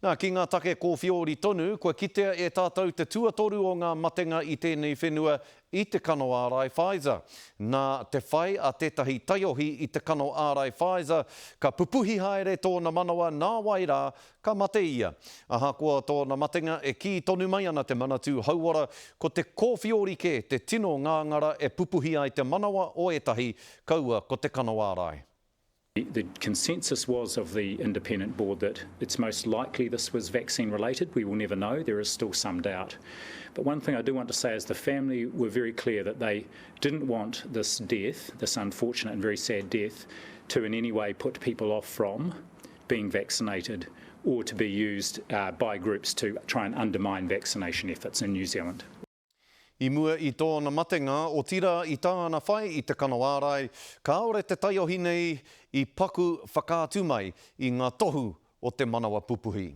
Nā, ki ngā take kōwhiori tonu, kua kitea e tātou te tuatoru o ngā matenga i tēnei whenua i te kano ārai Pfizer. Nā te whai a tētahi taiohi i te kano ārai Pfizer, ka pupuhi haere tōna manawa nāwai rā ka mate ia. Ahakoa tōna matenga, e kī tonu mai ana te Manatū Hauora, ko te kōwhiori kē te tino ngāngara e pupuhi ai te manawa o ētahi, kaua ko te kano ārai. The consensus was of the independent board that it's most likely this was vaccine related. We will never know. There is still some doubt. But one thing I do want to say is the family were very clear that they didn't want this death, this unfortunate and very sad death, to in any way put people off from being vaccinated or to be used uh, by groups to try and undermine vaccination efforts in New Zealand. I mua i tōna matenga, otirā i tāna whai i te kano ārai, kāore te taiohi nei i paku whakaatu mai i ngā tohu o te manawa pupuhi.